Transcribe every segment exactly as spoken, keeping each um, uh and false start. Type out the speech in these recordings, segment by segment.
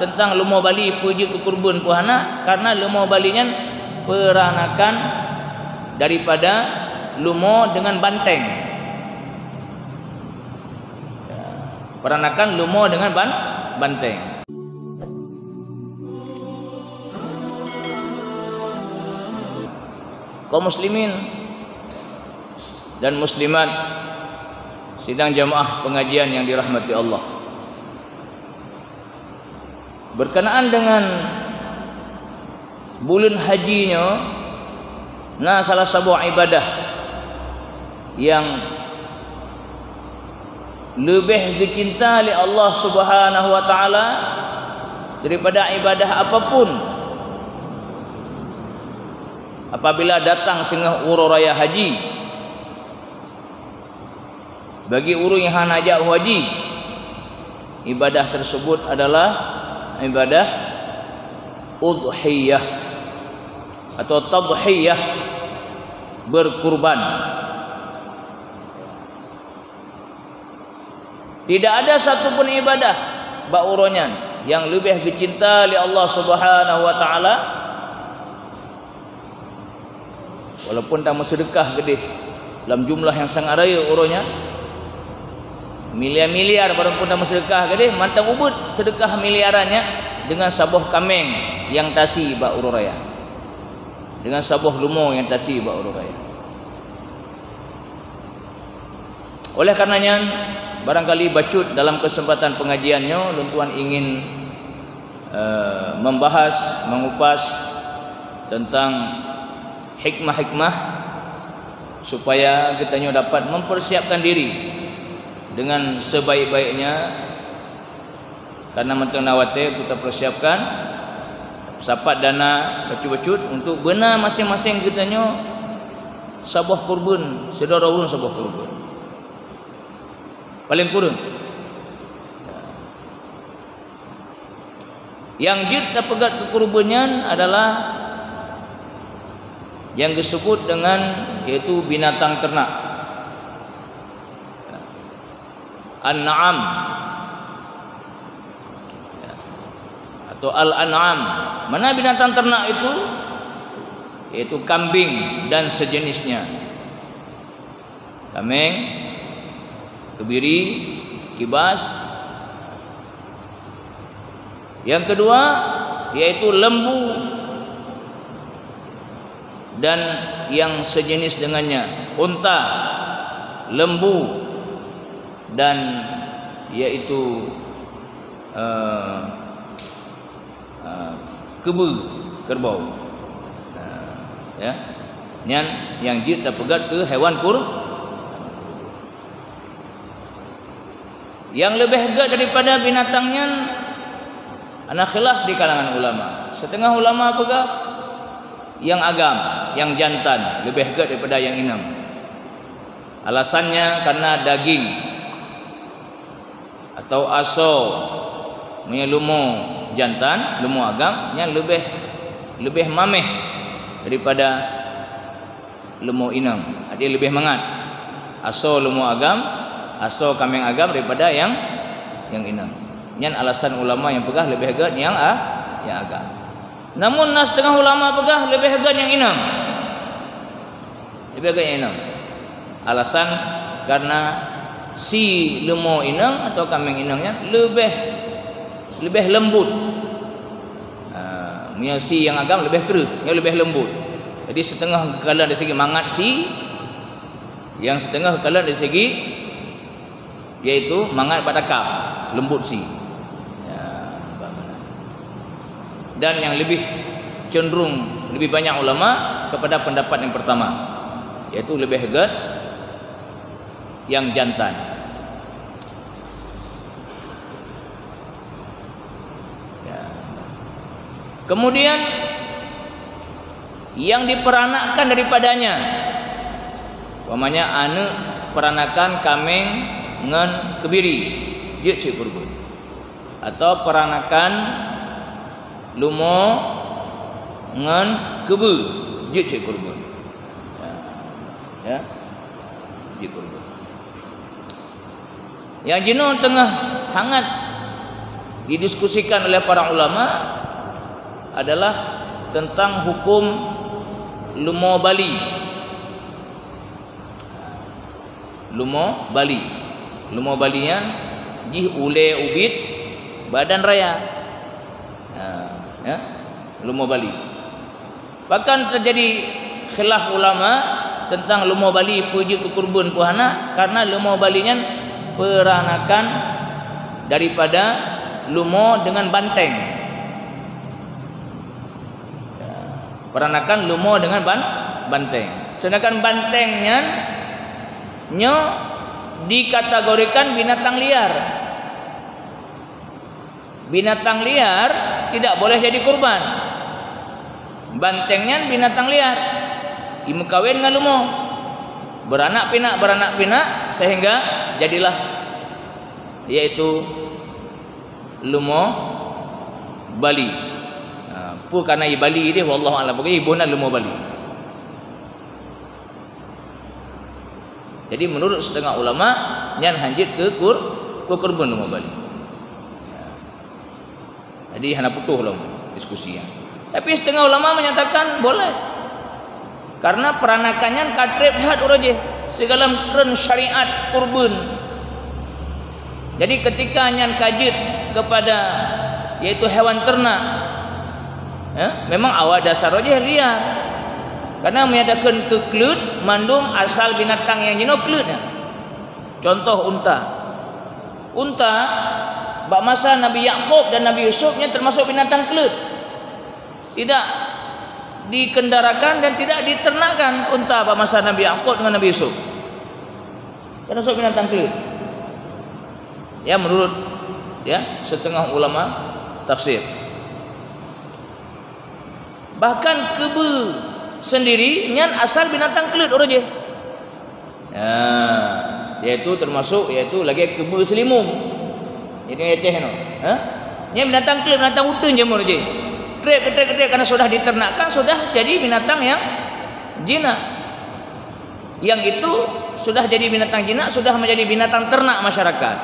teuntang leumo bali peue jeuet keu kurban peue hana, karena leumo bali nyan peuranakan daripada leumo deungon banteng. Peuranakan leumo deungon ban-, banteng. Kaum muslimin dan muslimat, sidang jamaah pengajian yang dirahmati Allah. Berkenaan dengan buleuen haji nyoe, na salah saboh ibadah nyang leubeh geucinta lé Allah Subhanahu wa Taala daripada ibadah apapun. Apabila datang singoh uroe raya haji, bagi ureuëng nyang hana jak haji, ibadah tersebut adalah ibadah udhiyah atau tadhiyah, berkurban. Tidak ada satu pun ibadah bak uroe nyan nyang leubeh geucinta lé Allah Subhanahu wa Taala. Walaupun tameuseudeukah keudeh lam jumlah nyang sangat rayeuk uroe nyan, miliar-miliar, walaupun tameuseudeukah keudeh, mantong ubit seudeukah miliaran nyan deungon saboh kaméng nyang tasi bak uroe raya, deungon saboh leumo nyang tasi bak uroe raya. Oleh karena nyan, barangkali bacut dalam kesempatan pengajian nyoe, lôn tuan ingin, eh, membahas, mengupas tentang hikmah-hikmah supaya geutanyoe dapat mempersiapkan diri dengan sebaik-baiknya. Karena mantong na watée untuk tapersiapkan, sapat dana bacut-bacut untuk beuna maséng-maséng geutanyoe saboh kurban, sidroe ureuëng saboh kurban. Paléng kureueng. Nyang jeuet tapeugét keu kurban nyan adalah nyang geuseubut deungon, yaitu binatang ternak. An-na'am. Atau al-an'am. Mana binatang ternak itu? Yaitu kambing dan sejenisnya. Kaméng, keubiri, kibas. Yang kedua, yaitu lembu dan yang sejenis dengannya, unta, lembu, dan yaitu, eh, eh, keubeu, kerbau. Eh, ya. Nyan nyang jeuet tapeugét keu hewan kur-, Nyang leubeh gét daripada binatang nyan, ana khilaf di kalangan ulama. Siteungoh ulama peugah nyang agam, nyang jantan, leubeh gét daripada nyang inong. Alasannya karena daging atau asoe meunyoe leumo jantan, leumo agam, nyan leubeh, leubeh maméh daripada leumo inong, artinya leubeh mangat. Asoe leumo agam, asoe kaméng agam daripada nyang, nyang inong. Nyan alasan ulama nyang peugah leubeh gét nyang a-, nyang agam. Namun na siteungoh ulama peugah leubeh gét nyang inong. Leubeh gét nyang inong. Alasan karena sie leumo inong atau kaméng inong nyan leubeh, leubeh leumbot. Ha, meunyoe sie nyang agam leubeh kreueh, nyoe leubeh leumbot. Jadi siteungoh geukalon dari segi mangat sie, nyang siteungoh geukalon dari segi, yaitu mangat bak takab, leumbot sie. Ya, bak mana. Dan yang lebih cenderung, lebih banyak ulama kepada pendapat yang pertama, yaitu leubeh gét nyang jantan. Ya. Kemudian, nyang diperanakkan daripadanya, umpamanya aneuëk peranakan kaméng ngon keubiri, jeuet cit kurban. Atau peranakan leumo ngon keubeu, jeuet cit kurban. Ya. Ya. Jeuet kurban. Nyang jinoe teungoh hangat Didiskusikan oleh para ulama adalah tentang hukum leumo bali. Leumo bali. Leumo bali nyan jih ulée ubit badan raya. Ha, ya. Leumo bali. Bahkan teujadi khilaf ulama tentang leumo bali peue jeuet keu kurban peue hana, karena leumo bali nyan peuranakan daripada leumo dengan banteng. Peuranakan leumo dengan ban-, banteng. Sedangkan banteng nyan nyoe dikategorikan binatang liar. Binatang liar tidak boleh jadi kurban. Banteng nyan binatang liar, imeukawen ngon leumo, beuranak pinak, beuranak pinak, sehingga jadilah, yaitu leumo bali. Ha, peue kana i bali deh, wallahu a'lam. Pokoknya iboh na leumo bali. Jadi, menurut setengah ulama, nyan hanjeuet keu kur-, keu kurban leumo bali. Jadi, hana putôh lom diskusi nyan. Tapi, setengah ulama menyatakan boleh. Karena peuranakan nyan ka treb that uroe jih, sigohlom treun syariat kurban. Jadi, ketika nyan ka jeuet kepada, yaitu hewan ternak, ya, memang awak dasar uroe jih liar. Karena meunyo takheun keu kleuet, mandum asal binatang nyang jinoe kleuet nyan. Contoh unta. Unta, bak masa Nabi Yakub dan Nabi Yusuf, nyan termasuk binatang kleuet. Tidak dikendarakan dan tidak diternakkan unta bak masa Nabi Yakub dengan Nabi Yusuf. Termasuk binatang kleuet. Ya, menurut, ya, setengah ulama tafsir. Bahkan keubeu sendiri nyan asal binatang kleuet uroe jih. Nah, yaitu termasuk, yaitu lagée keubeu seulimong. Jadi Aceh nyoe, ha? Nyan binatang kleuet, binatang uteuen jameun jih. Treb, treb, treb, karena sudah diternakkan, sudah jadi binatang yang jinak. Yang itu sudah jadi binatang jinak, sudah menjadi binatang ternak masyarakat.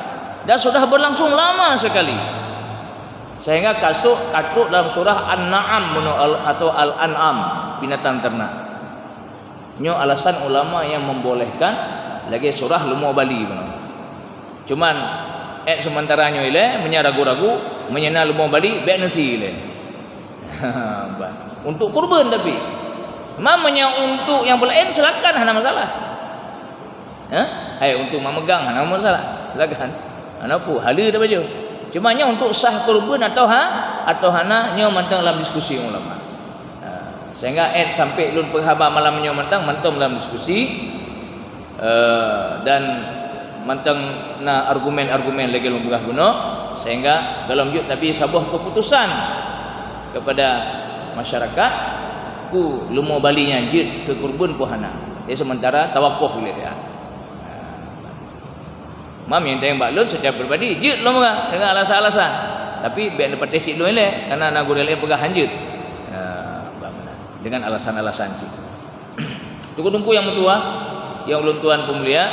Dan sudah berlangsung lama sekali. Sehingga ka trok, ka trok dalam surah An-Na'am bunoe al-, atau Al-An'am, binatang ternak. Nyoe alasan ulama nyang membolehkan lagée surah leumo bali bunoe. Cuman, eh, sementara nyoe ilée, meunyo ragu-ragu, meunyo na leumo bali, bék neusie ilée. Bah, untuk kurban tapi. Ma meunyo untuk nyang peulaén, silakan, hana masalah. Ha? Hai, untuk mak meugang, hana masalah. Silakan. Hana peue, haleue tapajoh. Cuma nyoe untuk sah kurban atau ha, atau hana, nyoe mantong lam diskusi ulama. Ha, sehingga eh sampai lôn peuhaba malam nyoe mantong, mantong lam diskusi, eh, dan mantong na argumen-argumen lagée lôn peugah bunoe, sehingga gohlom jeuet tabi saboh keputusan kepada masyarakat, peue leumo bali nyan jeuet keu kurban peue hana. Jadi sementara tawakuf ilée siat. Mam nyang teuntang bak lôn secara pribadi, jeuet lom ka dengan alasan-alasan. Tapi bék neupatéh cit lôn ilée, karena na gurée laén peugah hanjeuet. Ya, bah meunan. Dengan alasan-alasan cit. Teungku-teungku nyang meutuah, nyang ulôn tuan peumulia,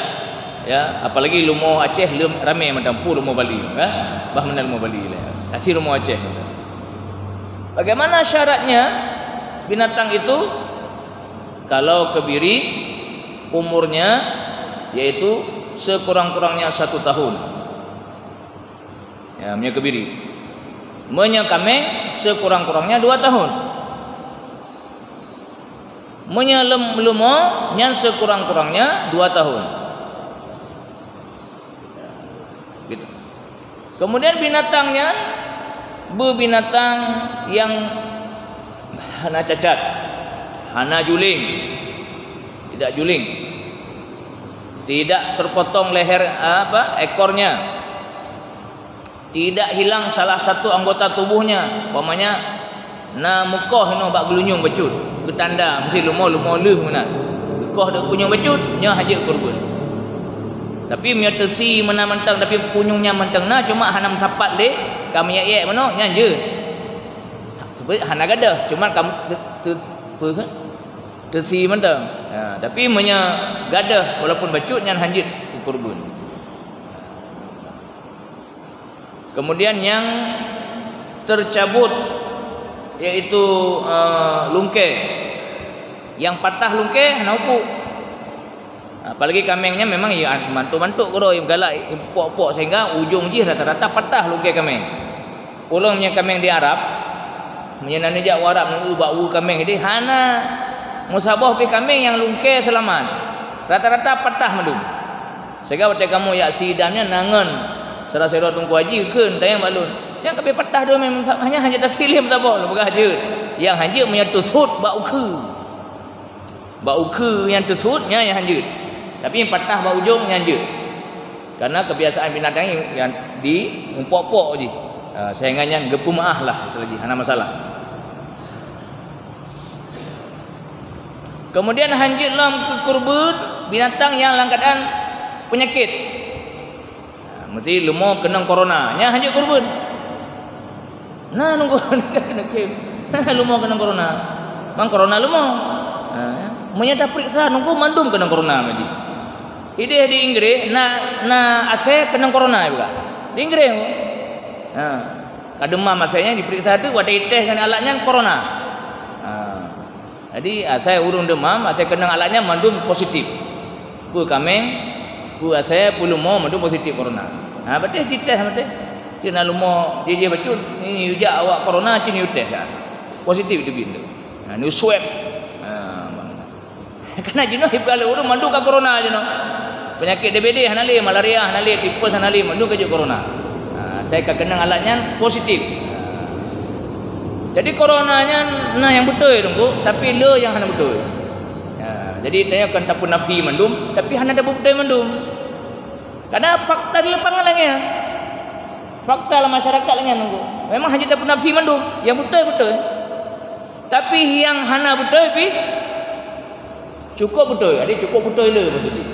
ya, apalagi leumo Aceh lom ramé mantong peue leumo bali, ya. Bah meunan leumo bali ilée. Aci leumo Aceh. Bagaimana syaratnya binatang itu? Kalau kebiri, umurnya yaitu sekurang-kurangnya satu tahun. Ya, meunyo kebiri. Meunyo kaméng, sekurang-kurangnya dua tahun. Meunyo lem-, leumo, nyan sekurang-kurangnya dua tahun. Gitu. Kemudian binatang nyan beubinatang nyang hana cacat, hana juling, tidak juling, tidak terpotong leher, apa, ekornya, tidak hilang salah satu anggota tubuhnya, umpamanya na meukoh inoe bak geulinyueng bacut, beutanda meusti leumo-leumo lheueh meunan. Meukoh di geulinyueng bacut, nyoe hanjeuet kurban. Tapi meunyoe teusie meunan mantong, tapi punyueng nyan mantong na, cuma hana meusapat lé, ka meuyek-yek meunoe, nyan jeuet. Sebab hana gadoh, cuma ka te-, te-, peue kheun? Teusie mantong. Ha, tapi meunyoe gadoh, walaupun bacut, nyan hanjeuet kurban. Kemudian nyang teucabot, yaitu, eh, lungkée. Nyang patah lungkée hana upuk. Apalagi kaméng nyan memang ya mantuk-mantuk keudroe, galak pok-pok, sehingga ujong jih rata-rata patah lungkée kaméng. Ulôn meunyoe kaméng di Arab, meunyoe na neujak u Arab, neueu bak u kaméng, jadi hana meusaboh pih kaméng nyang lungkée seulamat. Rata-rata patah mandum. Sehingga watée kamoe jak sidang nyan na ngon sira-sira Teungku Haji kheun tanyong bak lôn, "Nyang ka abéh patah dua mé, hanya hana tasilém saboh?" Lôn peugah, "Jeuet. Nyang hanjeuet meunyoe teusut bak ukeue." Bak ukeue nyang teusut nyan nyang hanjeuet. Tapi nyang patah bak ujong nyan hanjeuet. Karena kebiasaan binatang nyan di muphok-phok jih. Ha, sehingga nyan geupeumeu'ah lah, selagi hana masalah. Kemudian hanjeuet lom keu keureubeuen binatang nyang lam keuadaan peunyakét. Ha, meusti leumo keunong corona, nyan hanjeuet keureubeuen. Na nunggu leumo keunong corona. Mang corona leumo. Ha, meunyoe tapeuriksa nunggu mandum keunong corona meuji. Ideh di Inggris na, na asèe keunong corona juga. Di Inggris. Ha, ka deumam asèe nyan dipeuriksa tu, watèe itéh ngon alat nyan corona. Ha. Jadi, asai ureuëng deumam, asai keunong alat nyan mandum positif. Peue kaméng, peue asai, peue leumo mandum positif corona. Ha, beuteh jitéh beuteh. Cit na leumo jih-jih bacut, ni ujak awak corona, cit ni utéh dah. Positif itu bintu. Ha, ni swab. Ha, bang. Kena jinoe ibarat ureuëng mandum ka corona jinoe. Penyakit D B D hana lé, malaria hana lé, tipes hana lé, mandum ka jeuet corona. Ha, asai ka keunong alat nyan positif. Ha. Jadi corona nyan na nyang beutôi teungku, tapi le nyang hana beutôi. Ha, jadi tanyoe kon tapeunafi mandum, tapi hana tapeubeutôi mandum. Karena fakta di lapangan lagèe nyan. Fakta lam masyarakat lagèe nyan teungku. Memang hana tapeunafi mandum, nyang beutôi-beutôi. Tapi nyang hana beutôi pih cukup beutôi, jadi cukup beutôi le maksud jih.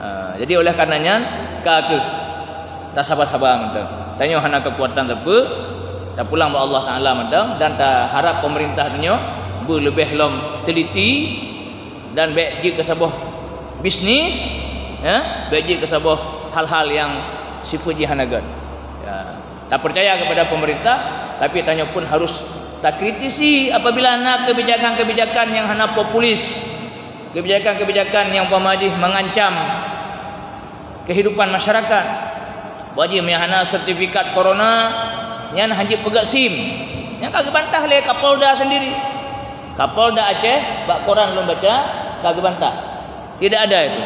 Ha, jadi oleh karena nyan, ka kheueh tasaba-saba mantong. Tanyoe hana keukuatan sapeue, tapulang bak Allah Taala mantong dan taharap pemerintah tanyoe beuleubeh lom teliti dan bèk jeuet keu saboh bisnis, ya, bèk jeuet keu saboh hal-hal nyang sifeuet jih hana gèt. Ya. Tapeucaya kepada pemerintah, tapi tanyoe pun harus takritisi apabila na kebijakan-kebijakan nyang hana populis, kebijakan-kebijakan nyang umpama jih mengancam kehidupan masyarakat. Bak jih meunyo hana sertifikat corona, nyan hanjeuet peugèt SIM. Nyan ka geubantah lé Kapolda sendiri. Kapolda Aceh, bak koran lôn baca, ka geubantah. Tidak ada itu.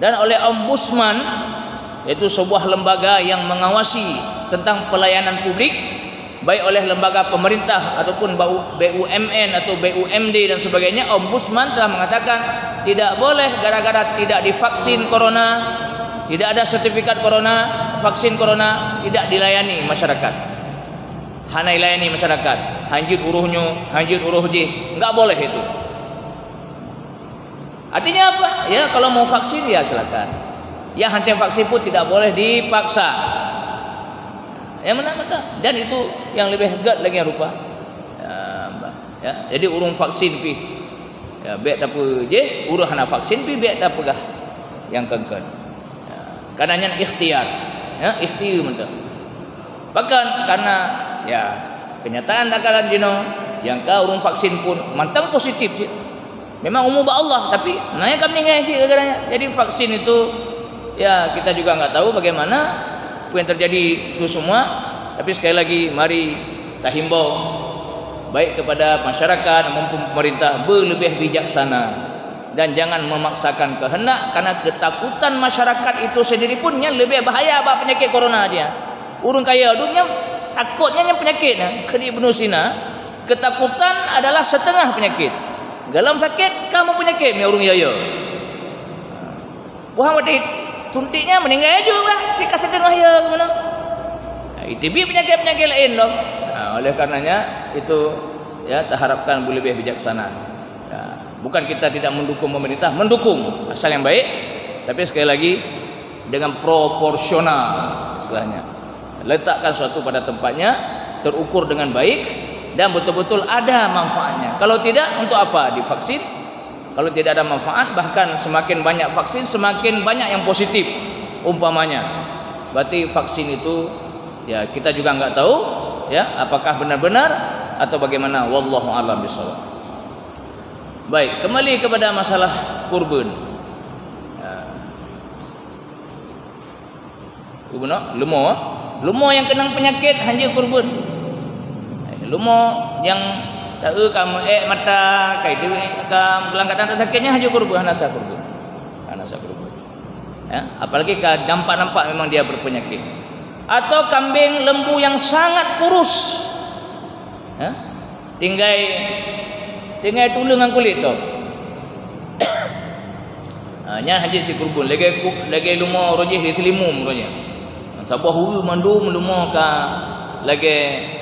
Dan oleh Ombudsman, yaitu sebuah lembaga yang mengawasi tentang pelayanan publik, baik oleh lembaga pemerintah ataupun B U M N atau B U M D dan sebagainya, Ombudsman telah mengatakan tidak boleh gara-gara tidak divaksin corona, tidak ada sertifikat corona, vaksin corona, tidak dilayani masyarakat. Hana dilayani masyarakat, hanjeuet uroh nyoe, hanjeuet uroh jih, enggak boleh itu. Artinya apa? Ya, kalau mau vaksin, ya silakan. Yang hana vaksin pun tidak boleh dipaksa. Yang mana-mana. Dan itu yang lebih gèt lagi yang rupa. Ya, bah. Ya, jadi ureuëng vaksin pih. Ya, bèk tapeujih, ureuëng hana vaksin pih bèk tapeugah nyang kon-kon. Ya, karena nyan ikhtiar. Ya, ikhtiar mantong. Pakon? Karena, ya, kenyataan takalan jinoe, nyang ka ureuëng vaksin pun mantong positif cit. Memang umu bak Allah, tapi na nyang ka meuninggai cit gara-gara nyan. Jadi vaksin itu, ya, kita juga enggak tahu bagaimana apa yang terjadi itu semua. Tapi sekali lagi, mari tahimbau baik kepada masyarakat maupun pemerintah beuleubeh bijaksana. Dan jangan memaksakan kehendak, karena ketakutan masyarakat itu sendiri pun nyan lebih bahaya bak penyakit corona dia. Ureuëng kaya duek nyan takot nyan, nyan penyakit nyan. Kheun Ibnu Sina, ketakutan adalah setengah penyakit. Dalam sakit ka meupenyakit mi ureuëng yaya. Buhan watèe suntik nyan meuninggai aju lah, si ka setengah ya keunoe. Nah, itu bi penyakit-penyakit lain dong. Nah, oleh karenanya itu ya taharapkan beuleubeh bijaksana. Ya, bukan kita tidak mendukung pemerintah, mendukung asal yang baik, tapi sekali lagi dengan proporsional istilahnya. Letakkan sesuatu pada tempatnya, terukur dengan baik dan betul-betul ada manfaatnya. Kalau tidak, untuk apa divaksin? Kalau tidak ada manfaat, bahkan semakin banyak vaksin, semakin banyak yang positif. Umpamanya, Berarti vaksin itu, ya, kita juga nggak tahu, ya, apakah benar-benar atau bagaimana. Wallahu a'lam bishawab. Baik, kembali kepada masalah kurban. Ya. Kurban, leumo. Leumo nyang keunong peunyakét hanjeuet kurban. Leumo nyang taeu ka meuék mata, ka itu ka meugeulangkatan sakét nyan hanjeuet kurban, hana sah kurban. Hana sah kurban. Ya, apalagi ka dampak-dampak memang dia berpenyakit. Atau kambing lembu yang sangat kurus. Ya, tinggai, tinggai tuleueng ngon kulét tu. Ha, nyan hanjeuet sikurban. Lagèe ku-, lagèe leumo roh jih, lagèe seulimum roh jih. Saboh ureueng mandum leumo ka lagèe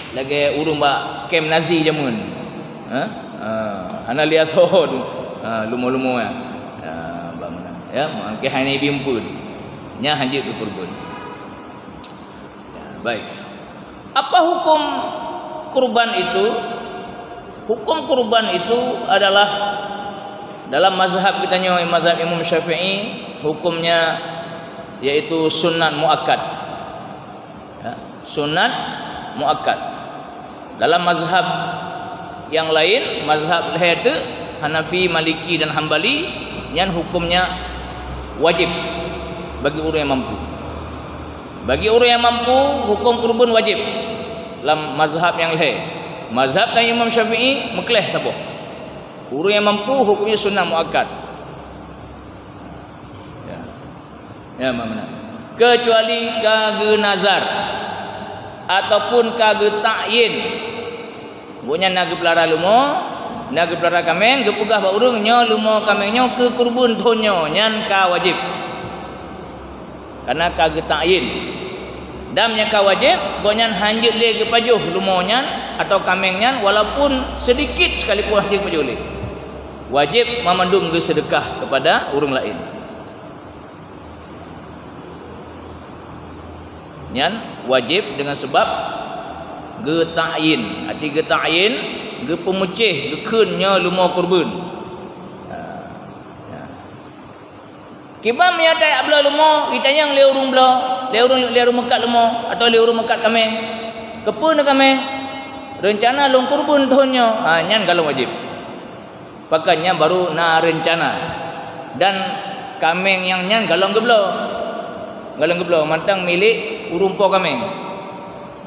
Lagèe ureueng bak kem Nazi jameun. Ha? Ha, hana lé asoe tu. Ha, leumo-leumo nyan. Ha, bak meunan. Ya, mangke hana ibi eumpeuen. Nyan hanjeuet keu kurban. Ya, baik. Apa hukum kurban itu? Hukum kurban itu adalah dalam mazhab kita nyoe, mazhab Imam Syafi'i, hukumnya yaitu sunat muakkad. Ya, sunat muakkad. Dalam mazhab nyang laén, mazhab lhèe teuk, Hanafi, Maliki dan Hambali, nyan hukumnya wajib bagi ureueng nyang mampu. Bagi ureueng nyang mampu, hukum kurban wajib lam mazhab nyang lhèe. Mazhab Imam Syafi'i meuklèh saboh. Ureueng nyang mampu hukumnya sunat muakkad. Ya. Ya, mak meunan. Kecuali ka geunazar ataupun ka geuta'yin. Gobnyan na geupeulara leumo, na geupeulara kaméng, geupeugah bak ureueng, "Nyoe leumo kaméng nyoe keu kurban thon nyoe," nyan ka wajéb. Karena ka geuta'yin. Dan nyang ka wajéb, gobnyan hanjeuet lé geupajoh leumo nyan atau kaméng nyan, walaupun seudikit sekalipun hanjeuet geupajoh lé. Wajéb mamandum geuseudeukah keupada ureueng laén. Nyan wajéb deungon sabab geuta'yin. Arti geuta'yin, geupeumeucéh, geukheun nyoe leumo kurban. Ha. Ya. Kiban meunyoe tajak bloe leumo, jitanyong lé ureueng bloe, lé ureueng, lé ureueng meukat leumo, atawa lé ureueng meukat kaméng, "Keupeue neuh kaméng?" "Reuncana lôn kurban thon nyoe." Ha, nyan golom wajéb. Pakon nyan baru na reuncana. Dan kaméng nyang nyan golom geubloe. Golom geubloe, mantong milék ureueng po kaméng.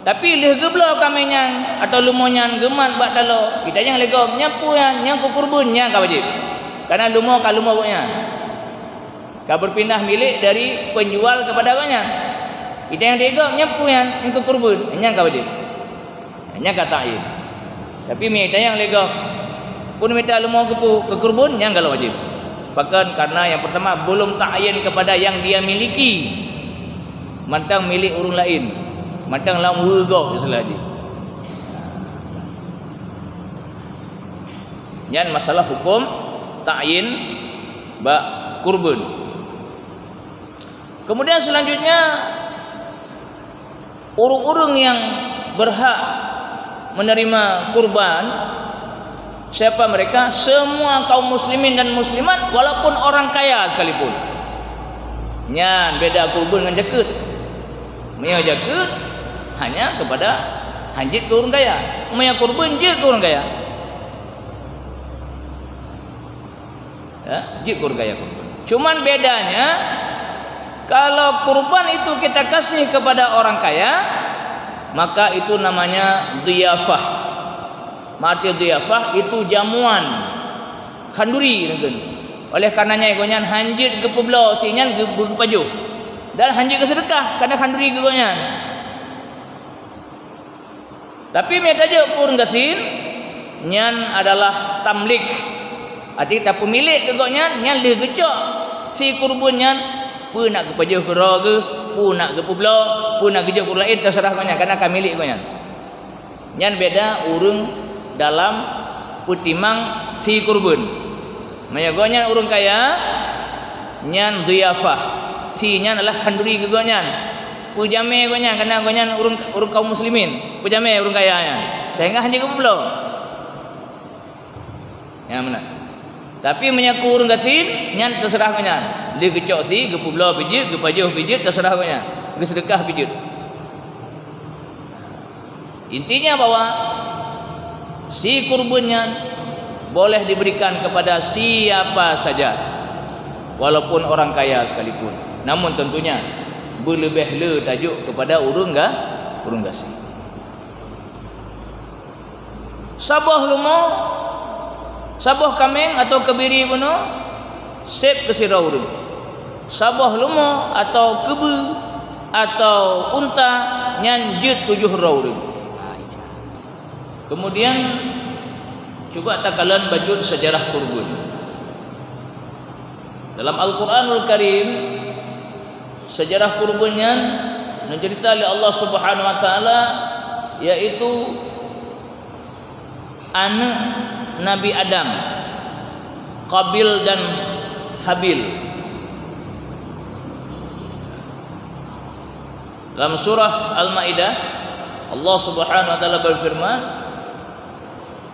Tapi lheueh geubloe kaméng nyan atawa leumo nyan geumat bak taloe, jitanyong lé gob, "Nyan peue nyan?" "Nyan keu kurban," nyan ka wajéb. Karena leumo ka leumo gobnyan. Ka berpindah milék dari penjual kepada gobnyan. Jitanyong lé gob, "Nyan peue nyan?" "Nyan keu kurban," nyan ka wajéb. Nyan ka ta'yin. Tapi meunyo jitanyong lé gob, "Peue neumita leumo keu peue?" "Keu kurban," nyan golom wajéb. Pakon? Karena yang pertama belum ta'yin kepada yang dia miliki. Mantong milék ureueng laén. Mantong lam weue gob istilah jih. Nyan masalah hukum ta'yin bak kurban. Kemudian selanjutnya, ureueng-ureueng nyang berhak menerima kurban, siapa mereka? Semua kaum muslimin dan muslimat, walaupun orang kaya sekalipun. Nyan beda kurban ngon jakeuet. Meunyoe jakeuet, hanya kepada, hanjeuet keu ureueng kaya. Meunyoe kurban, jeuet keu ureueng kaya. Ya, jeuet keu ureueng kaya kurban. Cuman bedanya, kalau kurban itu kita kasih kepada orang kaya, maka itu namanya dhiyafah. Maté dhiyafah itu jamuan, khanduri mungkin. Oleh karenanya gobnyan hanjeuet geupeubloe, si nyan geu-, geupajoh. Dan hanjeuet geuseudeukah, karena khanduri geuh gobnyan. Tapi meunyo tajok keu ureueng gasien, nyan adalah tamlik. Arti tapeumilék keu gobnyan, nyan lheueh geucok si kurban nyan, peue nak geupajoh keu droe geuh, peue nak geupeubloe, peue nak geujok keu ureueng laén, teuseurah gobnyan, karena ka milék gobnyan. Nyan beda ureueng dalam peutimang si kurban. Meunyoe gobnyan ureueng kaya, nyan dhiyafah. Si nyan adalah khanduri keu gobnyan. Peujamé gobnyan, karena gobnyan ureueng, ureueng kaum muslimin. Peujamé ureueng kaya nyan. Sehingga hana geupeubloe. Nyan meunan. Tapi meunyoe keu ureuëng gasien, nyan teuseurah geuh nyan. Lheueh geucok sie, geupeubloe pih jeuet, geupajoh pih jeuet, teuseurah geuh nyan. Geuseudeukah pih jeuet. Intinya bahwa sie kurban nyan boleh diberikan kepada siapa saja, walaupun orang kaya sekalipun. Namun tentunya, beuleubeh le tajok kepada ureuëng ga-, ureuëng gasien. Saboh leumo, saboh kaméng atawa keubiri bunoe, sép keu sidroe ureuëng. Saboh leumo atawa keubeu atawa unta nyan jeuet tujoh droe ureuëng. Kemudian, cuba takalon bacut sejarah kurban. Dalam Al-Quranul Karim, sejarah kurban nyan neuceurita lé Allah Subhanahu wa Taala, yaitu aneuëk Nabi Adam, Qabil dan Habil. Dalam surah Al-Maidah, Allah Subhanahu wa Taala berfirman,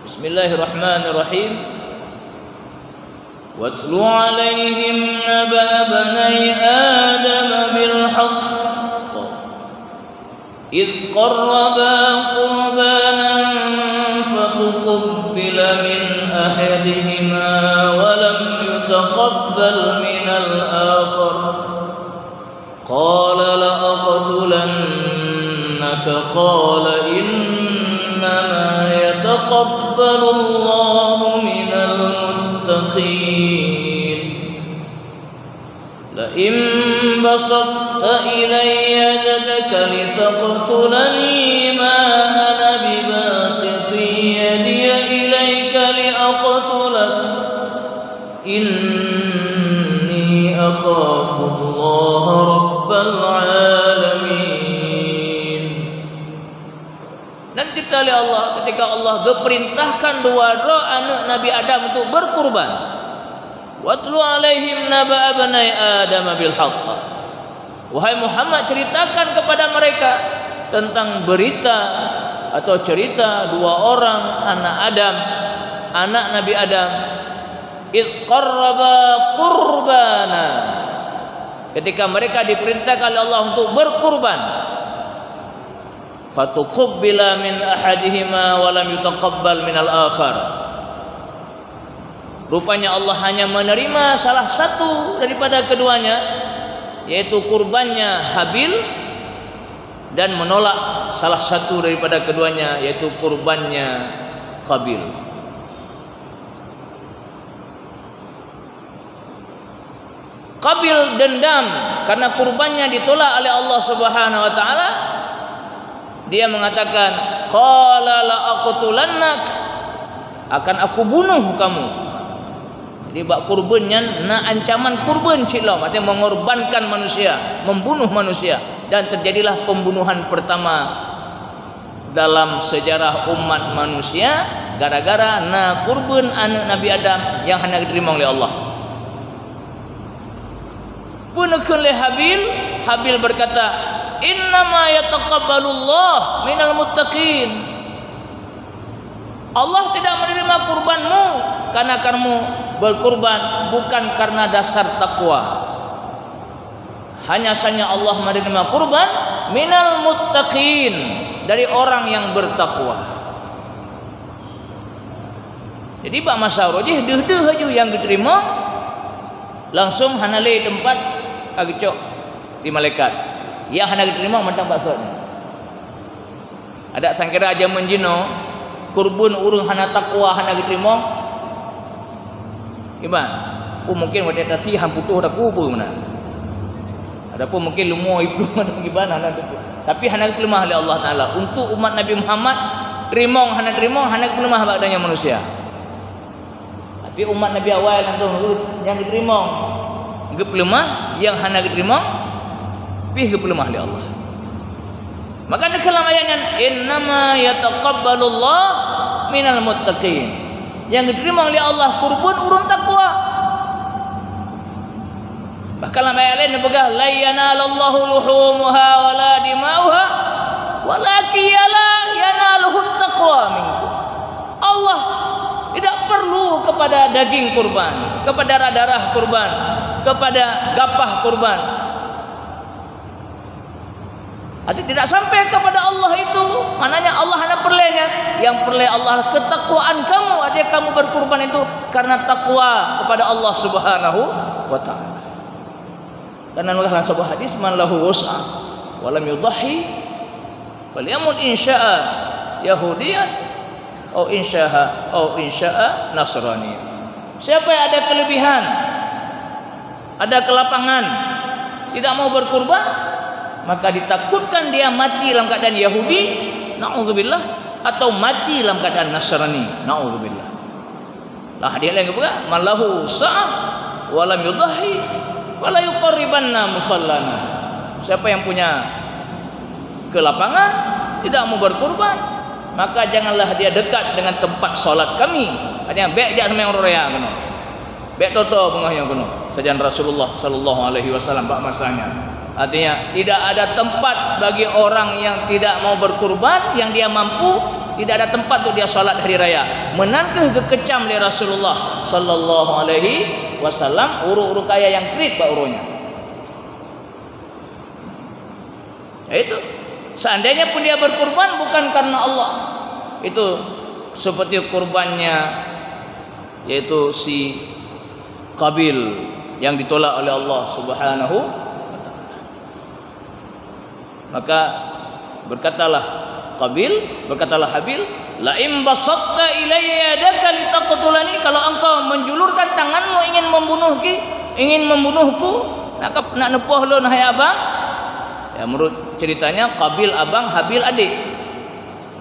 Bismillahirrahmanirrahim. واتل عليهم نبأ ابني آدم بالحق إذ قربا قربانا فتقبل من أحدهما ولم يتقبل من الآخر قال لأقتلنك قال إنما يتقبل الله من المتقين لئن بسطت إلي يدك لتقتلني ما أنا بباسط يدي إليك لأقتلك إني أخاف الله رب العالمين. Dan cita lé Allah, ketika Allah geupeurintahkan dua droe aneuëk Nabi Adam untuk berkurban. Watlu alaihim naba abnai Adam bil haqq. Wahai Muhammad, ceritakan kepada mereka tentang berita atau cerita dua orang anak Adam, anak Nabi Adam, id qarraba qurbana, ketika mereka diperintahkan oleh Allah untuk berkurban. Fatuqubbila min ahadihima wa lam yutaqabbal minal akhar. Rupanya Allah hanya menerima salah satu daripada keduanya, yaitu kurbannya Habil, dan menolak salah satu daripada keduanya, yaitu kurbannya Qabil. Qabil dendam karena kurbannya ditolak oleh Allah Subhanahu wa Taala. Dia mengatakan, "Qala la aqtulannak, akan aku bunuh kamu." Jadi, bak kurban nyan na ancaman kurban cit lom, artinya mengorbankan manusia, membunuh manusia, dan terjadilah pembunuhan pertama dalam sejarah umat manusia gara-gara na kurban aneuëk Nabi Adam nyang hana geuteurimong lé Allah. Peue neukheun lé Habil? Habil berkata, "Innama yataqabbalullah minal muttaqin." Allah tidak menerima kurbanmu karena kamu berkurban bukan karena dasar takwa. Hanya saja Allah menerima kurban minal muttaqin, dari orang yang bertakwa. Jadi, bak masa uroe jih deuh-deuh laju nyang geuteurimong, langsung hana lé teumpat ka geucok di malaikat. Nyang hana geuteurimong mantong bak sot nyan. Adak sangkira jameun jinoe, kurban ureuëng hana takwa hana geuteurimong. Iban, oh, mungkin watée tasi han putôh takue peue meunan. Adapun mungkin leumo iplueng atau kiban hana takue. Tapi hana geupeuleumah lé Allah Taala. Untuk umat Nabi Muhammad, teurimong hana teurimong, hana geupeuleumah bak donya manusia. Tapi umat Nabi awai langsung nyang geuteurimong geupeuleumah, nyang hana geuteurimong pih geupeuleumah lé Allah. Maka neukheun lam ayat nyan, "Innama yataqabbalullah minal muttaqin." Nyang geuteurimong lé Allah kurban ureuëng takwa. Bahkan lam ayat laén neupeugah, "Lan yanalallahu luhumuha wala dima'uha, walakin yanaluhut taqwa minkum." Allah Tidak perlu kepada daging kurban, kepada darah kurban, kepada gapah kurban. Arti tidak sampai kepada Allah itu, maknanya Allah hana peureulée nyan. Yang peureulée Allah ketakwaan kamu, artinya kamu berkurban itu karena takwa kepada Allah Subhanahu wa taala. Karena Allah dalam sebuah hadis, "Man lahu wus'ah wa lam yudhhi, falyamut in syaa Yahudiyan, au in syaa, au in syaa Nasrani." Siapa yang ada kelebihan, ada kelapangan, tidak mau berkurban, maka ditakutkan dia mati dalam keadaan Yahudi, naudzubillah, atau mati dalam keadaan Nasrani, naudzubillah. Lah dia lain geupeugah, "Man lahu sa'ah wa lam yudhhi, fala yuqarribanna musallana." Siapa yang punya kelapangan, tidak mau berkurban, maka janganlah dia dekat dengan tempat salat kami. Artinya, bék jak seumayang uroe raya keunoe. Bék toto beungoh nyoe keunoe. Sajan Rasulullah sallallahu alaihi wasallam bak masa nyan. Artinya, tidak ada tempat bagi orang yang tidak mau berkurban, yang dia mampu, tidak ada tempat untuk dia salat hari raya. Meunan kheueh geukecam lé Rasulullah sallallahu alaihi wasallam ureuëng-ureuëng kaya nyang kriet bak uroe nyan. Itu, seandainya pun dia berkurban bukan karena Allah, itu seperti kurbannya, yaitu si Qabil yang ditolak oleh Allah Subhanahu wa taala. Maka berkatalah Qabil, berkatalah Habil, "La in basatta ilayya yadaka litaqtulani," kalau engkau menjulurkan tanganmu ingin membunuhki, ingin membunuhku, nak, nak neupoh lôn, hai abang. Ya, menurut ceritanya, Qabil abang, Habil adik.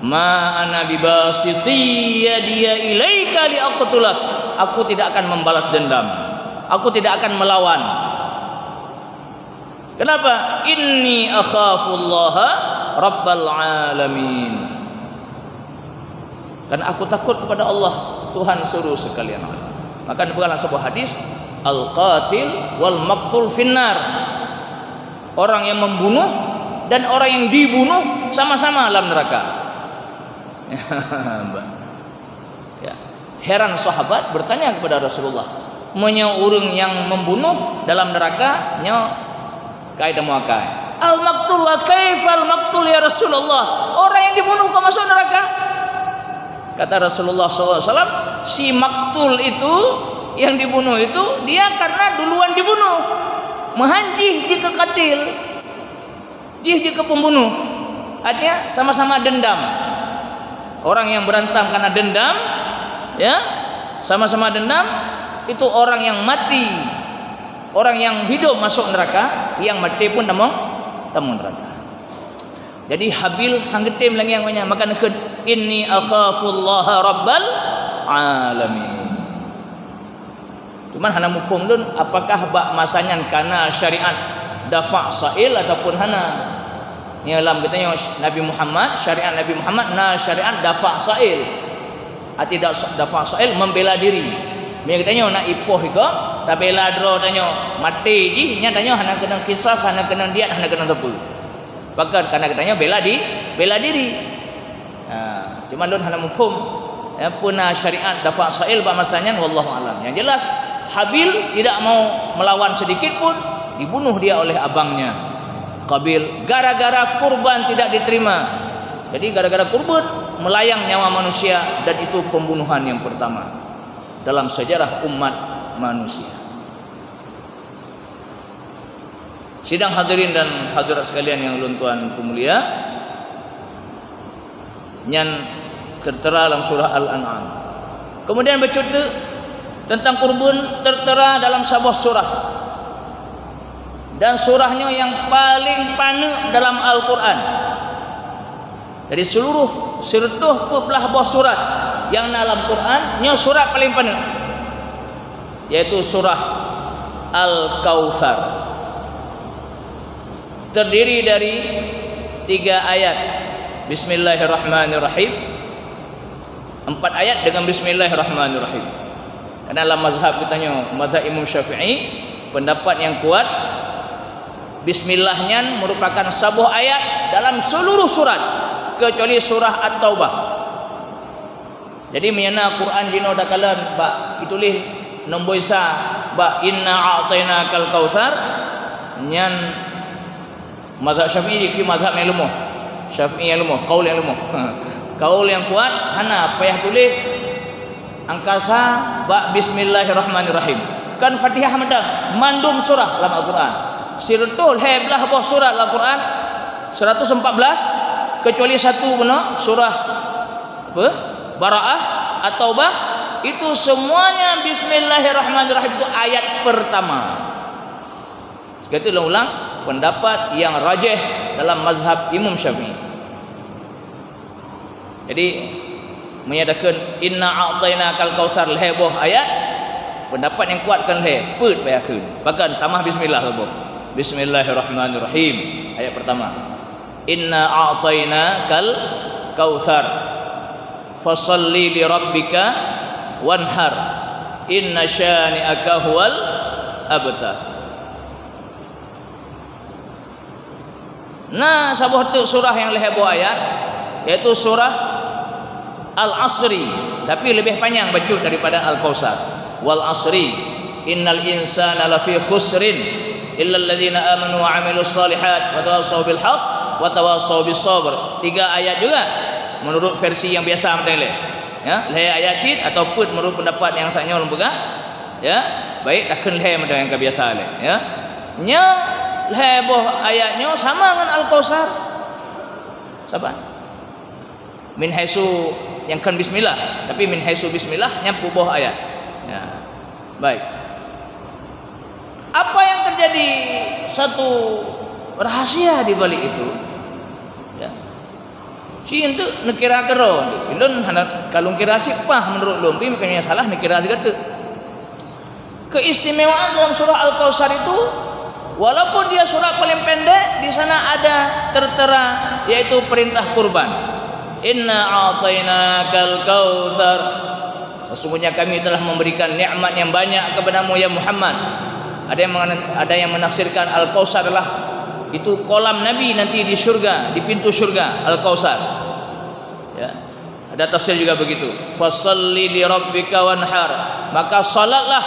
"Ma ana bibasiti yadiya ilaika liaqtulak." Aku tidak akan membalas dendam. Aku tidak akan melawan. Kenapa? "Inni akhafullaha rabbal alamin." Karena aku takut kepada Allah, Tuhan seluruh sekalian alam. Maka dipeugah dalam sebuah hadis, "Al-qatil wal maqtul finnar." Orang yang membunuh dan orang yang dibunuh sama-sama dalam neraka. Ya. Heran sahabat bertanya kepada Rasulullah, "Meunyoe ureuëng nyang membunuh dalam neraka, nyoe kai teuma kai?" "Al-maqtul, wa kaifal maqtul ya Rasulullah? Orang yang dibunuh kok masuk neraka?" Kata Rasulullah sallallahu alaihi wasallam, "Si maktul itu, yang dibunuh itu, dia karena duluan dibunuh. Meuhan jih jikeu katil." Jih jikeu pembunuh. Artinya sama-sama dendam. Orang yang berantem karena dendam, ya, sama-sama dendam, itu orang yang mati. Orang yang hidup masuk neraka, yang mati pun tamong, tamong neraka. Jadi Habil han geutem lagée nyan, maka neukheun, "Inni akhafullaha rabbal alamin." Cuman hana muphom lôn, apakah bak masa nyan kana syariat dafa' sa'il ataupun hana? Nyoe lam geutanyoe Nabi Muhammad, syariat Nabi Muhammad na syariat dafa' sa'il. Arti da-, dafa' sa'il, membela diri. Meunyoe geutanyoe na ipoh iko, tabela droe tanyoe, maté jih, nyan tanyoe hana keunong kisas, hana keunong diat, hana keunong sapeue. Pakon? Karena geutanyoe bela di-, bela diri. Ha, cuma lôn hana muphom, ya, peue na syariat dafa' sa'il bak masa nyan, wallahu alam. Yang jelas, Habil tidak mau melawan sedikit pun, dibunuh dia oleh abangnya, Qabil, gara-gara kurban tidak diterima. Jadi, gara-gara kurban, melayang nyawa manusia, dan itu pembunuhan yang pertama dalam sejarah umat manusia. Sidang hadirin dan hadirat sekalian yang ulôn tuan peumulia, nyan tertera dalam surah Al-An'am. Kemudian bacut teuk tentang kurban tertera dalam saboh surah. Dan surah nyoe nyang paling paneuk dalam Al-Quran. Dari seluruh sireutoh peuet blaih boh surat nyang na lam Quran, nyoe surat paling paneuk, yaitu surah Al-Kautsar. Terdiri dari tiga ayat. Bismillahirrahmanirrahim. Empat ayat dengan Bismillahirrahmanirrahim. Karena lam mazhab geutanyoe, mazhab Imam Syafi'i, pendapat nyang kuat, Bismillah nyan merupakan saboh ayat dalam seluruh surat, kecuali surah At-Taubah. Jadi, meunyoe na Quran jinoe takalon bak ituléh nombor sa bak "Inna a'tainakal kautsar", nyan mazhab Syafi'i, tapi mazhab nyang leumoh. Syafi'i nyang leumoh, kaul nyang leumoh. Kaul nyang kuat hana payah tuléh angka sa bak "Bismillahirrahmanirrahim". Kan Fatihah mantong, mandum surah lam Al-Quran. Sireutôh lhèe blaih boh surah lam Al-Quran, seratus empat belas, kecuali satu bunoe, surah apa? Bara'ah, At-Taubah, itu semuanya "Bismillahirrahmanirrahim", itu ayat pertama. Sekali lagi ulang, pendapat yang rajih dalam mazhab Imam Syafi'i. Jadi, meunyoe takheun "Inna a'tainakal kautsar" lhèe boh ayat, pendapat nyang kuat kan lhèe, peuet payah kheun. Bahkan tamah bismillah saboh. "Bismillahirrahmanirrahim", ayat pertama. "Inna a'tainakal kautsar. Fasalli li rabbika wanhar. Inna syani'aka huwal abtar." Na saboh teuk surah nyang lhèe boh ayat, yaitu surah Al-Asri, tapi leubeh panyang bacut daripada Al-Kautsar. "Wal asri, innal insana lafi khusrin, illal ladzina amanu wa amilus shalihat, wa tawasau bil haq, wa tawasau bis sabr." Tiga ayat juga, menurut versi yang biasa mantong lé. Ya, lhèe ayat cit atau peuet menurut pendapat nyang sanyong lôn peugah. Ya, baik, takheun lhèe mantong nyang ka biasa lé. Ya. Nyoe lhèe boh ayat nyoe sama ngon Al-Kautsar. Saban. Min haitsu nyang kon bismillah, tapi min haitsu bismillah nyan peuet boh ayat. Ya. Baik. Apa yang terjadi satu rahasia di balik itu? Ya. Ci enteuk neukira keudroe. Ulôn hana ka lôn kira cit paih meunurot lôn, tapi meunyoe salah neukira sigoe teuk. Keistimewaan dalam surah Al-Kautsar itu, walaupun dia surah paling pendek, di sana ada tertera, yaitu perintah kurban. "Inna a'tainakal kautsar." Sesungguhnya Kami telah memberikan nikmat yang banyak kepadamu, ya Muhammad. Ada yang mengen-, ada yang menafsirkan Al-Kautsar adalah itu kolam Nabi nanti di syurga, di pintu syurga, Al-Kautsar. Ya. Ada tafsir juga begitu. "Fasalli li rabbika wanhar." Maka salatlah,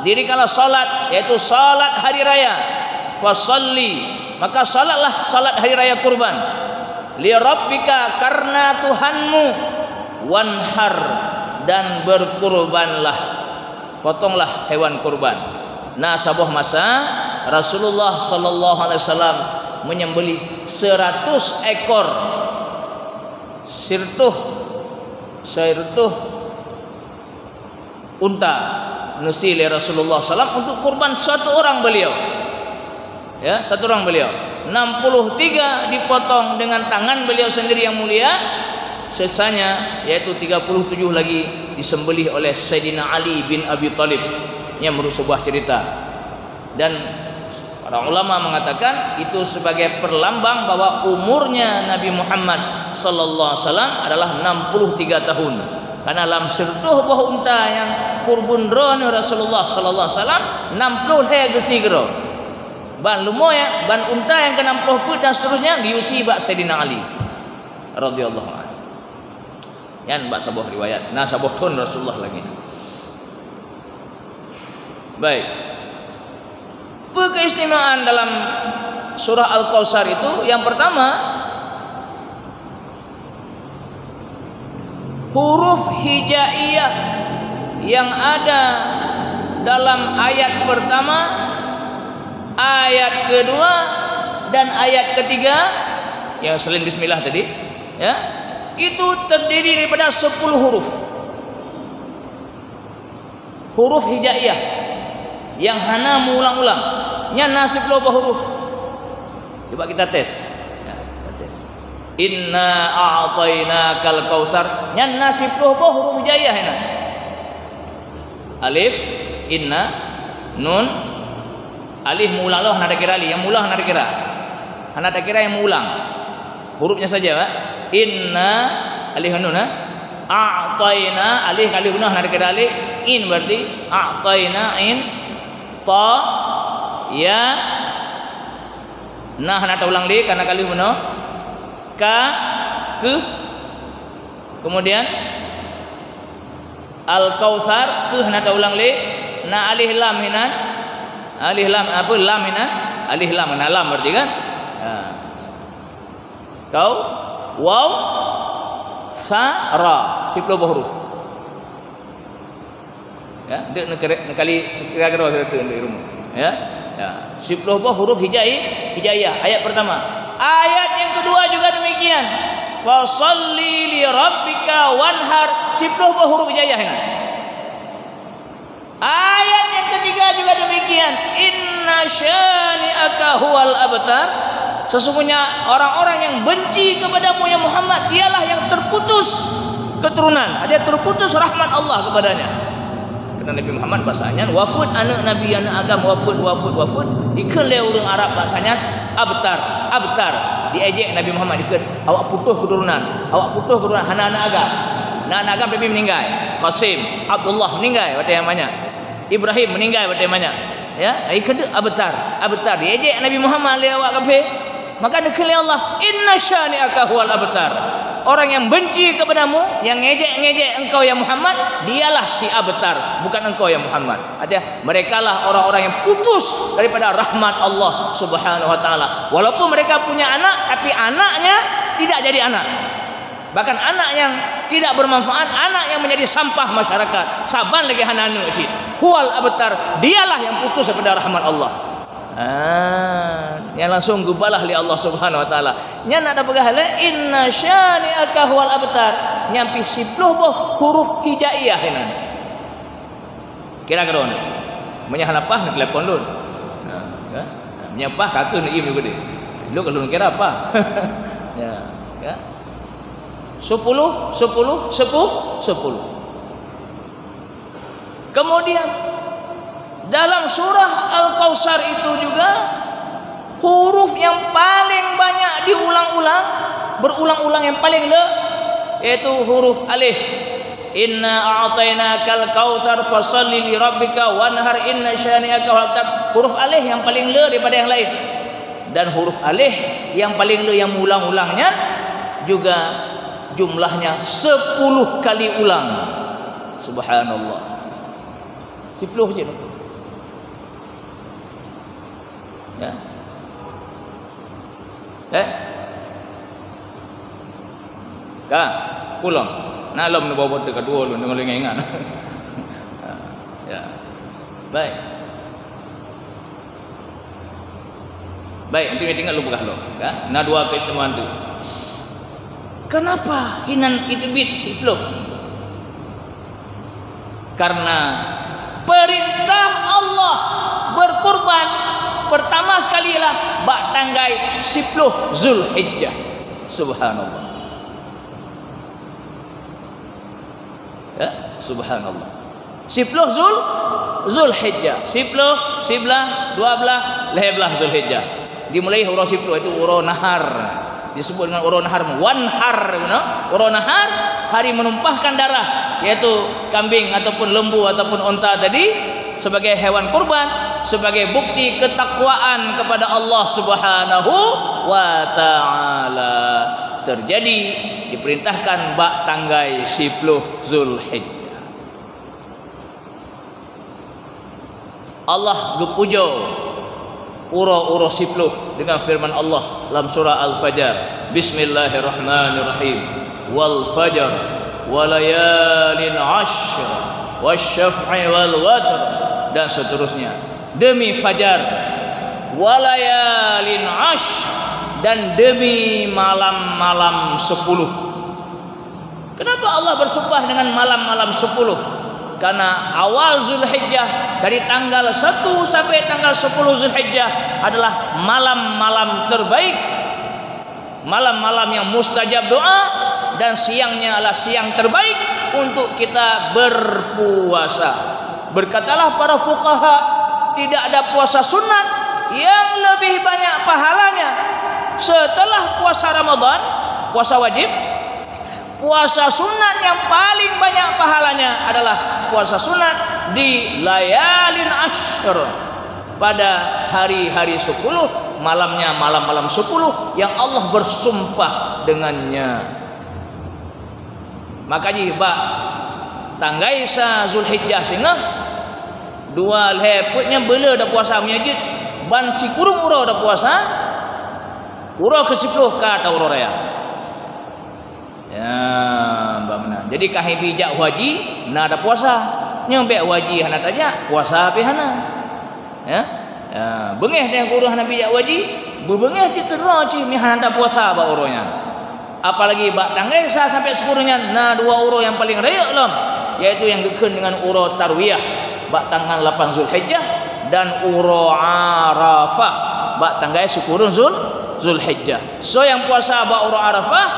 dirikanlah salat, yaitu salat hari raya. "Fasalli," maka salatlah salat hari raya kurban. "Li rabbika," karena Tuhanmu. "Wanhar," dan berkurbanlah. Potonglah hewan kurban. Na saboh masa Rasulullah sallallahu alaihi wasallam menyembelih seratus ekor. Sireutôh, sireutôh unta neusie lé Rasulullah sallam untuk kurban satu orang beliau. Ya, satu orang beliau. Enam puluh tiga dipotong dengan tangan beliau sendiri yang mulia, sisanya, yaitu tiga puluh tujuh lagi, disembelih oleh Saidina Ali bin Abi Thalib. Nyan meunurot sebuah cerita. Dan para ulama mengatakan itu sebagai perlambang bahwa umurnya Nabi Muhammad sallallahu alaihi wasallam adalah enam puluh tiga tahun. Karena lam sireutôh boh unta nyang kurban droeneuh Rasulullah sallallahu alaihi wasallam, enam puluh lhèe geusie keudroe. Ban leumo, ya, ban unta nyang keu enam puluh peuet dan seterusnya geuyue sie bak Saidina Ali radhiyallahu anhu. Nyan bak saboh riwayat, na saboh thon Rasulullah lagèe nyan. Baik. Peue keistimewaan dalam surah Al-Kautsar itu? Yang pertama, huruf hijaiyah yang ada dalam ayat pertama, ayat kedua, dan ayat ketiga, yang selain bismillah tadi, ya, itu terdiri daripada sepuluh huruf. Huruf hijaiyah yang hana meuulang-ulang. Nyan na siploh boh huruf. Cuba kita tes. Ya, kita tes. "Inna a'tainakal kautsar." Nyan na siploh boh huruf hijaiyah nyan. Alif, inna, nun, alif meuulang lom hana takira alif, nyang meuulang hana takira. Hana takira nyang meuulang. Hurufnya saja, Pak. Inna, alif nun, ha? A'taina, alif, alif nun, hana takira alif. In berarti a'taina, in, ta, ya. Nah, hana taulang lé karena ka lheueh bunoe. Ka, keuh. Kemudian Al-Kautsar, keuh na taulang lé, na alif lam hinan. Alif lam, apa, lam hinan? Alif lam, na lam berarti kan? Ha. Kau, waw, sa, ra. Siplôh boh huruf. Ya, dek neukere-, neukali, neukira-kira sira tu di rumah. Ya. Ya. Siplôh boh huruf hijai-, hijaiyah. Ayat pertama. Ayat yang kedua juga demikian. Fasalli li rabbika wanhar. Siplôh boh huruf hijaiyah ini. Ayat yang ketiga juga demikian. Inna syani'aka huwal abtar. Sesungguhnya orang-orang yang benci kepadamu, ya Muhammad, dialah yang terputus keturunan. Ada terputus rahmat Allah kepadanya. Karena Nabi Muhammad bahasanya wafud anak Nabi, anak agam wafud, wafud, wafud. Ikheun lé ureuëng Arab bahasanya abtar, abtar. Diejek Nabi Muhammad, ikheun, "Awak putus keturunan, awak putus keturunan, hana anak agam." Nah, anak agam tapi meninggai. Qasim, Abdullah meninggai, watée nyang banyak. Ibrahim meninggai, watée banyak. Ya, ikheun abtar, abtar. Diejek Nabi Muhammad lé awak kafé. Maka neukheun lé Allah, "Inna syani'aka huwal abtar." Orang yang benci kepadamu, yang ngejek-ngejek engkau ya Muhammad, dialah si abtar, bukan engkau ya Muhammad. Artinya, merekalah orang-orang yang putus daripada rahmat Allah Subhanahu wa taala. Walaupun mereka punya anak, tapi anaknya tidak jadi anak. Bahkan anak yang tidak bermanfaat, anak yang menjadi sampah masyarakat. Saban lagi hana aneuk cit. Huwal abtar, dialah yang putus daripada rahmat Allah. Ah, yang langsung geubalah lé Allah Subhanahu wa taala. Nyan nak tapeugah lé, "Inna syani'aka huwal abtar." Nyan pih siplôh boh huruf hijaiyah inan. Kira keudroe. Meunyo hana paih, neutelepon lôn. Ha, ya. Meunyo paih, ka keuh neuiem juga deh. Lôn kalau kira paih. Ya, ya. Sepuluh, sepuluh, sepuluh, sepuluh. Kemudian, dalam surah Al-Kautsar itu juga, huruf yang paling banyak diulang-ulang, berulang-ulang yang paling le, yaitu huruf alif. "Inna a'tainakal kautsar, fasalli li rabbika wanhar, inna syani'aka huwal abtar." Huruf alif yang paling le daripada yang lain. Dan huruf alif yang paling le yang ulang-ulangnya juga jumlahnya sepuluh kali ulang. Subhanallah. Siplôh cit. Ya. Eh? Ka, pulang. Na lom neubawa botol kedua lom, deungon ingat-ingat. Ya. Baik. Baik, nanti tinggal lu peugah lom, ya. Na dua keistimewaan tu. Kenapa hinan itu bit siplôh? Karena perintah Allah berkurban pertama sekali lah bak tanggai siplôh Zulhijjah. Subhanallah. Ya, subhanallah. Siplôh Zul-, Zulhijjah. Siplôh, siblaih, dua blaih, lhèe blaih Zulhijjah. Dimulai uroe siplôh, itu uroe nahar. Disebut dengan uroe nahar, wanhar, you know? Uroe nahar, hari menumpahkan darah, yaitu kambing ataupun lembu ataupun unta tadi sebagai hewan kurban, sebagai bukti ketakwaan kepada Allah Subhanahu wa taala. Terjadi, diperintahkan bak tanggai siplôh Zulhijjah. Allah geupujoe uroe-uroe siplôh dengan firman Allah lam surah Al-Fajr, "Bismillahirrahmanirrahim. Wal fajr, wa layalin ashr, wasyaf'i wal watr," dan seterusnya. Demi fajar, wa layalin ashr, dan demi malam-malam sepuluh. Kenapa Allah bersumpah dengan malam-malam sepuluh? Karena awal Zulhijjah, dari tanggal satu sampai tanggal sepuluh Zulhijjah adalah malam-malam terbaik, malam-malam yang mustajab doa, dan siangnya adalah siang terbaik untuk kita berpuasa. Berkatalah para fuqaha, tidak ada puasa sunat yang lebih banyak pahalanya setelah puasa Ramadan, puasa wajib. Puasa sunat yang paling banyak pahalanya adalah puasa sunat di layalin ashr, pada hari-hari sepuluh, malamnya malam-malam sepuluh yang Allah bersumpah dengannya. Makanya bak Tanggai sa Zulhijjah singoh, dua lhèe peuet nyan beu le tapuasa meunyo jeuet, ban sikureueng uroe tapuasa, uroe keu siplôh ka ta uroe raya. Ya, bah meunan. Jadi ka hibi jak haji, na tapuasa. Nyoe bèk haji hana tajak, puasa pih hana. Ya. Ya, beungèh teuh kureueng hana bijak haji, beubeungèh cit keudroe cit meuhana tapuasa bak uroe nyan. Apalagi bak tanggai sa sampai sikureueng nyan na dua uroe nyang paleng rayeuk lom, yaitu nyang geukheun deungon uroe tarwiyah bak tanggai lapan Zulhijjah dan uroe Arafah bak tanggai sikureueng Zul-, Zulhijjah. Soe nyang puasa bak uroe Arafah,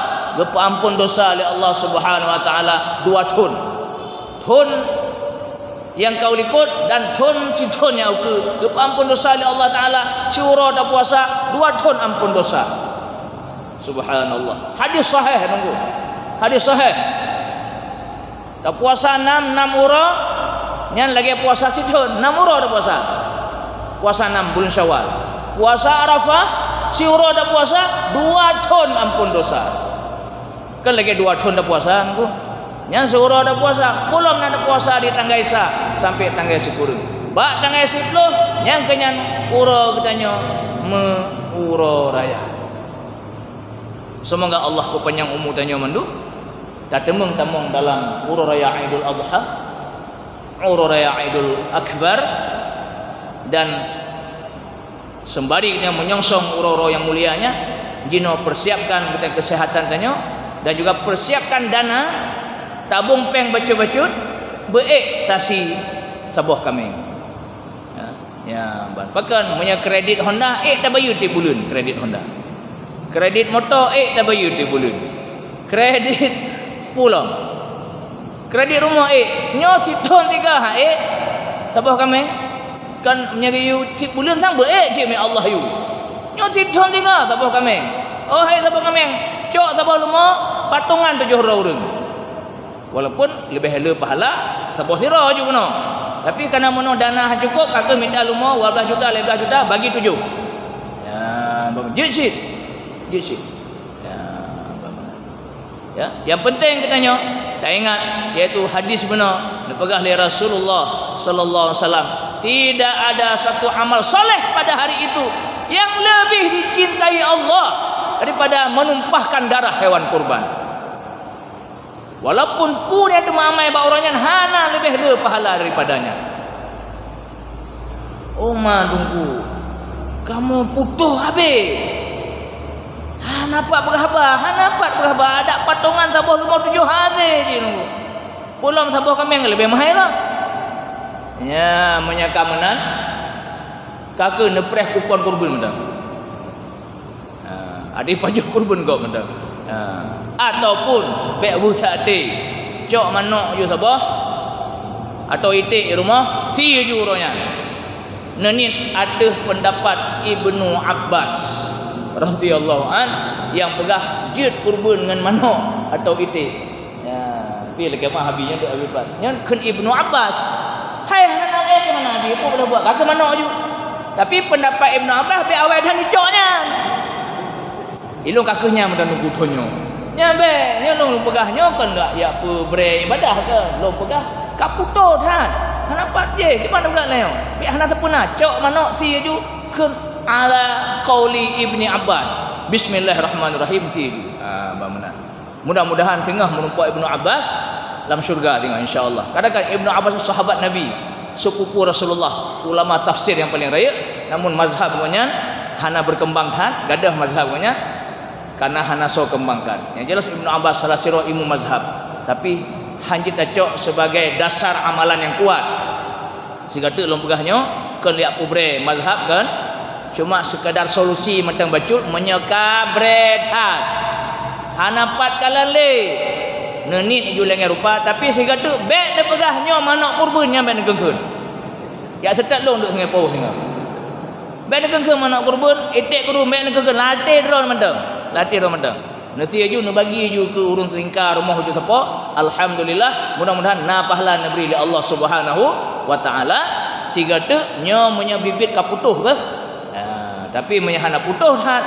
geupeuampon dosa lé Allah Subhanahu wa Taala dua thon. Thon nyang ka u likot dan thon sithon nyang ukeue, geupeuampon dosa lé Allah Taala siuroe tapuasa, dua thon ampon dosa. Subhanallah. Hadis sahih, nunggu. Hadis sahih. Tapuasa nam, nam uroe, nyan lagèe puasa sithon, nam uroe tapuasa. Puasa nam buleuen Syawal. Puasa Arafah, siuroe tapuasa, dua thon ampon dosa. Kan lagèe dua thon tapuasa, nunggu. Nyan siuroe tapuasa, peulom na tapuasa di tanggai sa sampai tanggai sikureueng. Bak tanggai siplôh, nyan keuh nyan uroe geutanyoe meu-, uroe raya. Seumoga Allah peupanyang umu tanyoe mandum, tateumeung tamong dalam uroe raya Idul Adha, uroe raya Idul Akbar, dan seumbari nyan meunyongsong uroe-uroe nyang mulia nyan, jinoe persiapkan buet kesehatan tanyoe dan juga persiapkan dana, tabong péng bacut-bacut, beu ék tasi saboh kaméng. Ya, ya, ban. Pakon, meunyoe kredit Honda, ék tabayeue tiep buleuen kredit Honda. Kredit moto, ék tabayeue tiep buleuen. Kredit pulang. Kredit rumoh ék. Nyoe sithon tiga ha ék. Saboh kaméng. Kan meunyoe yue tiep buleuen sang beu ék cit mé Allah yue. Nyoe sithon tiga saboh kaméng. Oh, hai saboh kaméng. Cok saboh leumo, patongan tujoh droe ureuëng. Walaupun leubeh le pahala saboh sidroe ju keunoe. Tapi kana meunoe dana han cukup, ka keuh mita leumo dua blaih juta, lhèe blaih juta, bagi tujoh. Ya, jeuet cit. Jeuet cit. Ya, ya, yang penting geutanyoe taingat, yaitu hadis meunoe neupeugah lé Rasulullah sallallahu alaihi wasallam, "Tidak ada satu amal saleh pada hari itu yang lebih dicintai Allah daripada menumpahkan darah hewan kurban." Walaupun peue nyang teuma amai bak uroe nyan hana leubeh le pahala daripada nyan. Oh ma Teungku, kamoe putôh habéh. Hana pat peugah haba, hana pat peugah haba, adak patongan saboh leumo tujoh ha jih Teungku. Peulom saboh kaméng leubeh meuhai lom. Nya, meunyo ka meunan, ka keuh neupreh kupon kurban meunan. Ha, adak pajoh kurban gob mantong. Ha, ataupun bèk buta até, cok manok ju saboh, atau iték rumoh, sie ju uroe nyan. Neuniet ateueh peundapat Ibnu Abbas radhiyallahu an nyang peugah jeuet kurban ngon manok atau iték. Ya, tapi lagèe mah Abi nyan deuek Abi Abbas. Nyan kheun Ibnu Abbas. Hai hana lé keu hana Abi, peue boleh buat? Ka keuh manok ju. Tapi peundapat Ibnu Abbas bèk awai that neucok nyan. Ilôn ka keuh nyan meunan nunggu thon nyoe. Nyan bèk, nyoe lôn peugah nyoe kon dak jak peubrè ibadah ke. Lôn peugah ka putôh that. Hana pat jih, kiban peugah lé nyoe. Bèk hana sapeue na, cok manok sie ju kheun ala qauli Ibni Abbas. Bismillahirrahmanirrahim sie ju. Ah, bah meunan. Mudah-mudahan singoh meurumpok Ibnu Abbas lam syurga singoh, insya Allah. Kadang-kadang Ibnu Abbas sahabat Nabi, sepupu Rasulullah, ulama tafsir nyang paleng rayeuk, namun mazhab gobnyan hana berkembang that, gadôh mazhab gobnyan, karena hana soe kembangkan. Yang jelas Ibnu Abbas salah sidroe imum mazhab, tapi han jitacok sebagai dasar amalan nyang kuat. Sigoe teuk lôn peugah nyoe, kon jak peubrè mazhab kon, cuma sekadar solusi mantong bacut, meunyoe ka brè that. Hana pat kalon lé. Neuniet ju lagèe rupa, tapi sigoe teuk bèk neupeugah nyoe manok kurban nyan bèk neukheun-kheun. Jak seutôt lôn duek singoh poh singoh. Bèk neukheun-kheun manok kurban, iték kurban bèk neukheun-kheun, latih droe mantong. Latih droe mantong. Neusie ju, neubagi ju keu ureuëng teulingka rumoh ju sapo. Alhamdulillah, mudah-mudahan na pahala neubri lé Allah Subhanahu wa Taala. Sigoe teuk nyoe meunyoe biet-biet ka putôh keuh. Ha, tapi meunyoe hana putôh that,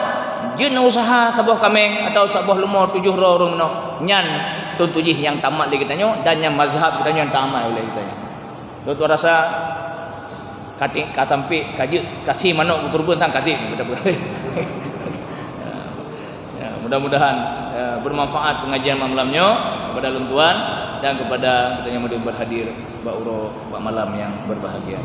jeuet neuusaha saboh kaméng atawa saboh leumo tujoh droe ureuëng nyoe, nyan Contoh jih nyang tamat lé geutanyoe dan nyang mazhab geutanyoe nyang tamat oleh geutanyoe. Lôn tuan rasa ka ti-, ka sampai ka jeuet kasih manok geukeureubeuen sang kasih. Ya, mudah-mudahan, ya, bermanfaat pengajian malam nyoe kepada lôn tuan dan kepada geutanyoe nyang berhadir bak uroe bak malam yang berbahagia.